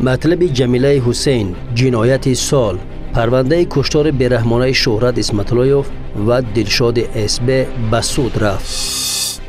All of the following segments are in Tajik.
Матлаби Ҷамилаи Ҳусейн, ҷинояти сол, парвандаи куштори бераҳмонаи Шӯҳрат Исматуллоев ва Дилшоди СБ ба суд рафт.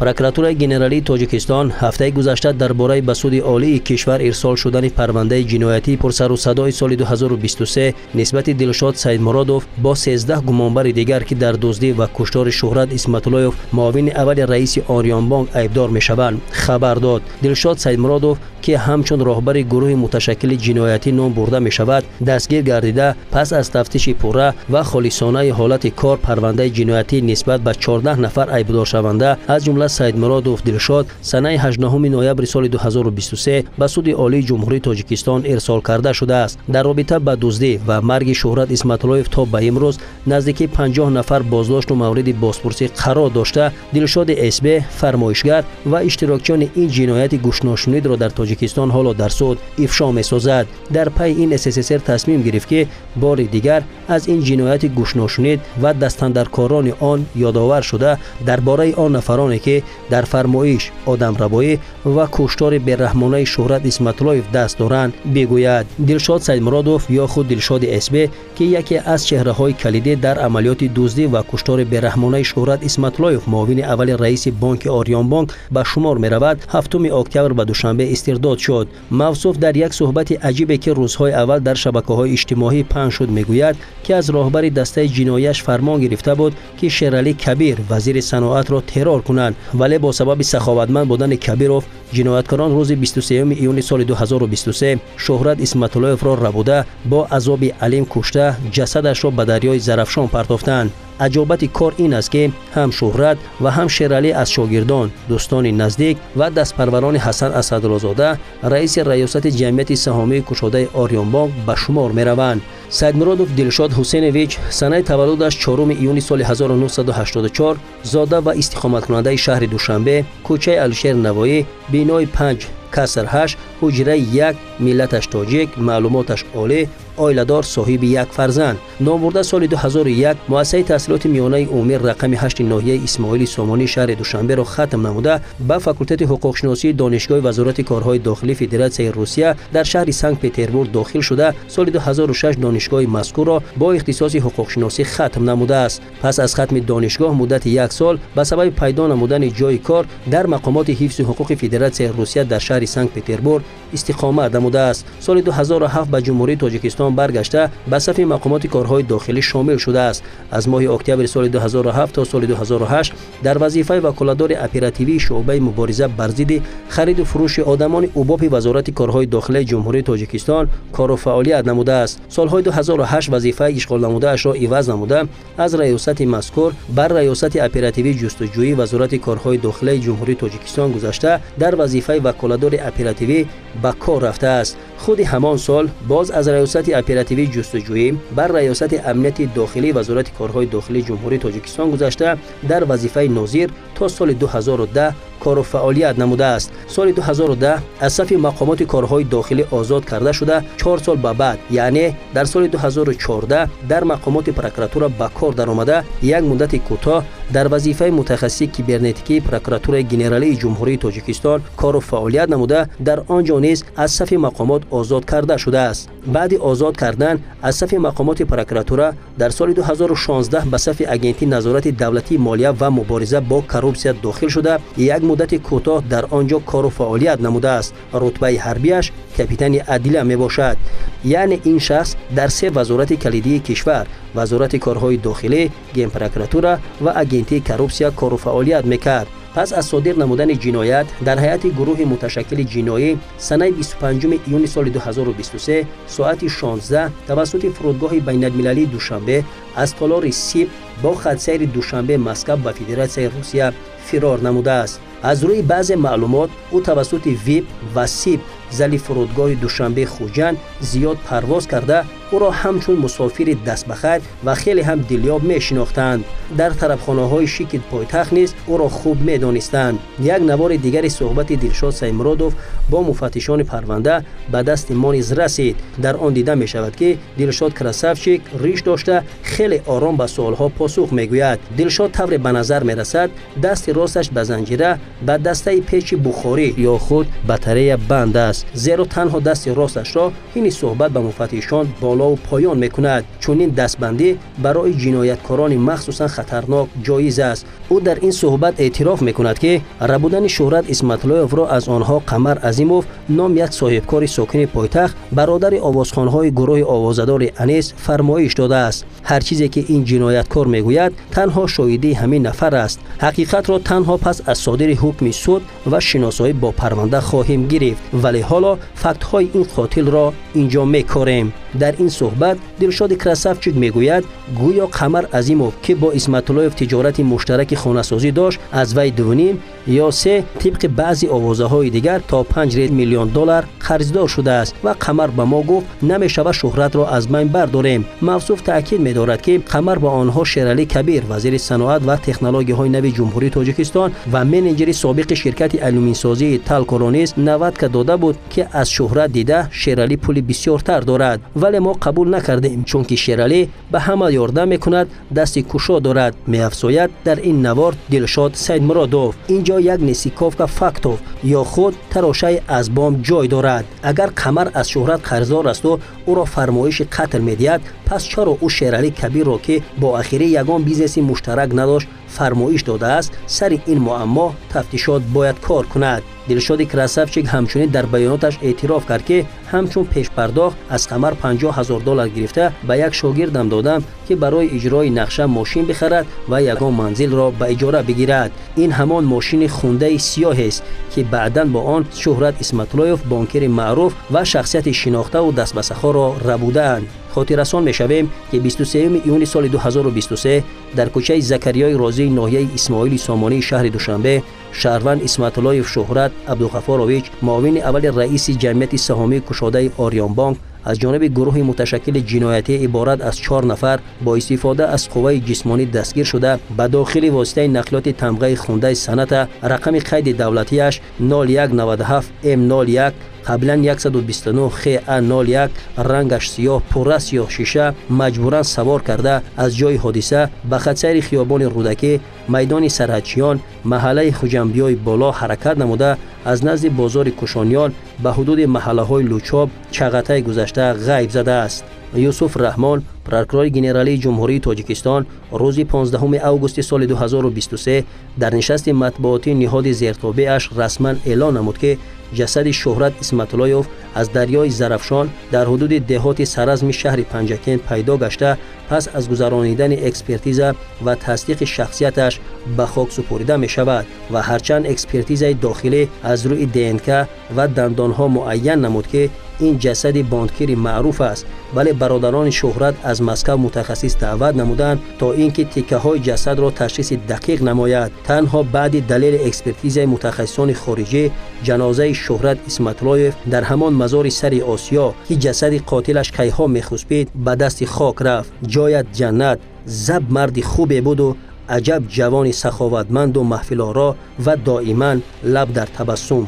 Прокуратураи генералии Тоҷикистон ҳафтаи гузашта дар бораи ба суди олии кишвар ирсол шудани парвандаи ҷиноятии пурсарусадои соли 2023 нисбати Дилшод Саидмуродов бо 13 гумонбари дигар, ки дар дуздӣ ва куштори Шӯҳрат Исматуллоев, муовини аввали раиси Ориёнбонк, айбдор мешаванд, хабар дод. Дилшод Саидмуродов, ки ҳамчун роҳбари гурӯҳи муташаккили ҷиноятӣ ном бурда мешавад, дастгир гардида, пас аз тафтиши пурра ва холисонаи ҳолати кор парвандаи ҷиноятӣ нисбат ба 14 нафар айбдоршаванда, аз ҷумла Саидмуродов Дилшод, санаи 18 ноябри соли 2023 ба суди олии Ҷумҳурии Тоҷикистон ирсол карда шудааст. Дар робита ба дуздӣ ва марги Шӯҳрат Исматуллоев то ба имрӯз наздики 50 нафар боздошту мавриди бозпурсӣ қарор дошта, Дилшоди СБ фармоишгар ва иштирокчиёни ин ҷинояти гӯшношунидро дар Тоҷикистон ҳоло дар суд ифшо месозад. Дар пайи ин СССР тасмим гирифт, ки бори дигар аз ин ҷинояти гӯшношунид ва дастандаркорони он ёдовар шуда, дар бораи он нафароне, ки дар фармоиш, одамрабоӣ ва куштори бераҳмонаи Шӯҳрат Исматуллоев даст доранд, бигӯяд. Дилшод Саидмуродов ё худ Дилшоди СБ, ки яке аз чеҳраҳои калидӣ дар амалиёти дуздӣ ва куштори бераҳмонаи Шӯҳрат Исматуллоев, муовини аввали раиси бонки Ориёнбонк, ба шумор меравад, 7 октябр ба Душанбе истирдод шуд. Мавсуф дар як суҳбати аҷибе, ки рӯзҳои аввал дар шабакаҳои иҷтимоӣ паҳн шуд, мегӯяд, ки аз роҳбари дастаи ҷинояш фармон гирифта буд, ки Шералӣ Кабир, вазири саноатро, террор кунанд, вале бо сабаби саховатманд будани Кабиров ҷинояткорон рӯзи 23 июни соли 2023 Шӯҳрат Исматуллоевро рабуда, бо азоби алим кушта, ҷасадашро ба дарёи Зарафшон партофтанд. Аҷобати кор ин аст, ки ҳам Шӯҳрат ва ҳам Шералӣ аз шогирдон, дӯстони наздик ва дастпарварони Ҳасан Асадрозода, раиси раёсати ҷамъияти саҳомии кушодаи Ориёнбонк, ба шумор мераванд. Саидмуродов Дилшод Ҳусейнович, санаи таваллудаш 4 июни соли 1984, зода ва истиқоматкунандаи шаҳри Душанбе, кӯчаи Алишер Навоӣ, бинои 5 каср 8, ҳуҷраи 1, миллаташ тоҷик, маълумоташ олӣ, оиладор, соҳиби як фарзанд. Номбурда соли 2001 муассисаи таҳсилоти миёнаи умумӣ рақами 8 ноҳияи Исмоили Сомонӣ шаҳри Душанберо хатм намуда, ба факултети ҳуқуқшиносии Донишгоҳи Вазорати корҳои дохилии Федератсияи Русия дар шаҳри Санкт-Петербург дохил шуда, соли 2006 донишгоҳи мазкурро бо ихтисоси ҳуқуқшиносӣ хатм намудааст. Пас аз хатми донишгоҳ муддати як сол ба сабаби пайдо намудани ҷойи кор дар мақомоти ҳифзи ҳуқуқи Федератсияи Русия дар шаҳри Санкт-Петербург истиқомат намудааст. Соли 2007 ба Ҷумҳурии Тоҷикистон баргашта, ба сафи мақомоти корҳои дохилӣ шомил шудааст. Аз моҳи октябри соли 2007 то соли 2008 дар вазифаи ваколатдори оперативии шӯъбаи мубориза бар зидди хариду фурӯши одамони УБОПи Вазорати корҳои дохилаи Ҷумҳурии Тоҷикистон кору фаъолият намудааст. Солҳои 2008 вазифаи ишғолнамудаашро иваз намуда, аз раёсати мазкур бар раёсати оперативии ҷустуҷӯии Вазорати корҳои дохилаи Ҷумҳурии Тоҷикистон гузашта, дар вазифаи ваколатдори оперативӣ ба кор рафтааст. Худи ҳамон сол боз аз раёсати оперативии ҷустуҷӯӣ бар раёсати амнияти дохилии Вазорати корҳои дохилии Ҷумҳурии Тоҷикистон гузашта, дар вазифаи нозир то соли 2010 кору фаъолият намудааст. Соли 2010 аз сафи мақомоти корҳои дохилӣ озод карда шуда, 4 сол ба баъд, яъне дар соли 2014 дар мақомоти прокуратура ба кор даромада, як муддати кӯтоҳ дар вазифаи мутахассиси кибернетикии Прокуратураи генералии Ҷумҳурии Тоҷикистон кору фаъолият намуда, дар он ҷо низ аз сафи мақомот озод карда шудааст. Баъди озод кардан аз сафи мақомоти прокуратура дар соли 2016 ба сафи Агентии назорати давлатии молия ва мубориза бо коррупсия дохил шуда, як муддати кӯтоҳ дар он ҷо кору фаъолият намудааст. Рутбаи ҳарбиаш капитани адлия мебошад. Яъне ин шахс дар се вазорати калидии кишвар: Вазорати корҳои дохилӣ, Генпрокуратура ва Агентии коррупсия кору фаъолият мекард. Пас аз содир намудани ҷиноят дар ҳайати гурӯҳи муташаккили ҷиноӣ санаи 25 июни соли 2023 соати 16 тавассути фурудгоҳи байналмилалии Душанбе аз толори СИБ бо хатсайри Душанбе Москав ба Федератсияи Русия фирор намудааст. Аз рӯи баъзе маълумот ӯ тавассути ВИП ва СИБ зали фурудгоҳи Душанбе Хуҷанд зиёд парвоз карда, Ӯро ҳамчун мусофири дастбахайр ва хеле ҳам дилёб мешинохтанд. Дар тарабхонаҳои шики пойтахт низ ӯро хуб медонистанд. Як навори дигари суҳбати Дилшод Саидмуродов бо муфаттишони парванда ба дасти мо низ расид. Дар он дида мешавад, ки Дилшод красавчик риш дошта хеле ором ба суолҳо посух мегӯяд. Дилшод тавре ба назар мерасад, дасти росташ ба занҷира ба дастаи печи бухорӣ ё худ батарея банд аст, зеро танҳо дасти росташро ҳини суҳбат ба муфаттишон болову поён мекунад. Чунин дастбандӣ барои ҷинояткорони махсусан хатарнок ҷоиз аст. Ӯ дар ин суҳбат эътироф мекунад, ки рабудани Шӯҳрат Исматуллоевро аз онҳо Қамар Азимов ном як соҳибкори сокини пойтахт, бародари овозхонҳои гурӯҳи овозадори Анис, фармоиш додааст. Ҳар чизе ки ин ҷинояткор мегӯяд, танҳо шоҳидии ҳамин нафар аст. Ҳақиқатро танҳо пас аз содири ҳукми суд ва шиносоӣ бо парванда хоҳем гирифт, вале ҳоло фактҳои ин қотилро инҷо мекорем. Дар ин суҳбат Дилшоди красавчик мегӯяд, гӯё Қамар Азимов, ки бо Исматуллоев тиҷорати муштараки хонасозӣ дошт, аз вай 2,5 ё 3, тибқи баъзе овозаҳои дигар то 5 миллион доллар қарздор шудааст ва Қамар ба мо гуфт, намешавад шӯҳратро аз байн бардорем. Мавсуф таъкид медорад, ки Қамар ба онҳо Шералӣ Кабир, вазири саноат ва технологияҳои нави Ҷумҳурии Тоҷикистон ва менеҷери собиқи ширкати алюминсозии Талкоро низ наватка дода буд, ки аз шӯҳрат дида Шералӣ пули бисёртар дорад. Вале мо қабул накардем, чунки Шералӣ ба ҳама ёрдам мекунад, дасти кушо дорад, меафзояд дар ин навор Дилшод Саидмуродов. Инҷо як несиковка фактов ё худ тарошаи аз бом ҷой дорад. Агар Қамар аз шӯҳрат қарздор асту ӯро фармоиши қатл медиҳад, пас чаро ӯ Шералӣ Кабирро, ки бо ахирӣ ягон бизнеси муштарак надошт, фармоиш додааст? Сари ин муаммо тафтишот бояд кор кунад. Дилшоди красавчик ҳамчунин дар баёноташ эътироф кард, ки ҳамчун пешпардохт аз Қамар 50 000 доллар гирифта ба як шогирдам додам, ки барои иҷрои нақша мошин бихарад ва ягон манзилро ба иҷора бигирад. Ин ҳамон мошини хундаи сиёҳест, ки баъдан бо он Шӯҳрат Исматуллоев, бонкири маъруф ва шахсияти шинохтаву дастбасахоро рабудаанд. Хотиррасон мешавем, ки 23 июни соли 2023 дар кӯчаи Закариёи Розии ноҳияи Исмоили Сомонии шаҳри Душанбе шаҳрванд Исматуллоев Шӯҳрат Абдуғафорович, муовини аввали раиси ҷамъияти саҳомии кушодаи Ориёнбонк, аз ҷониби гурӯҳи муташаккили ҷиноятӣ иборат аз 4 нафар бо истифода аз қувваи ҷисмонӣ дастгир шуда, ба дохили воситаи нақлиёти тамғаи хундаи Соната, рақами қайди давлатиаш 0197 М01, қаблан 129 ХА 01, рангаш сиёҳ, пурра сиёҳ шиша, маҷбуран савор карда, аз ҷои ҳодиса ба хатсайри хиёбони Рӯдакӣ, майдони Сарҳадчиён, маҳаллаи Хуҷамбиёи боло ҳаракат намуда, аз назди бозори Кушониён ба ҳудуди маҳаллаҳои Лучоб, Чағатай гузашта ғайб задааст. Юсуф Раҳмон, прокурори генералии Ҷумҳурии Тоҷикистон, рӯзи 15 августи соли 2023 дар нишасти матбуотии ниҳоди зертобеаш расман эълон намуд, ки ҷасади Шӯҳрат Исматуллоев аз дарёи Зарафшон дар ҳудуди деҳоти Саразми шаҳри Панҷакент пайдо гашта, пас аз гузаронидани экспертиза ва тасдиқи шахсияташ ба хок супорида мешавад. Ва ҳарчанд экспертизаи дохилӣ аз рӯи ДНК ва дандонҳо муайян намуд, ки ин ҷасади бонкири маъруф аст, вале бародарони Шӯҳрат аз Москав мутахассис даъват намуданд, то ин ки тиккаҳои ҷасадро ташхиси дақиқ намояд. Танҳо баъди далели экспертизаи мутахассисони хориҷӣ ҷанозаи Шӯҳрат Исматуллоев дар ҳамон мазори сари Осиё, ки ҷасади қотилаш кайҳо мехуспид, ба дасти хок рафт. Ҷоят ҷаннат, заб марди хубе буду аҷаб ҷавони саховатманду маҳфилоро ва доиман лаб дар табассум.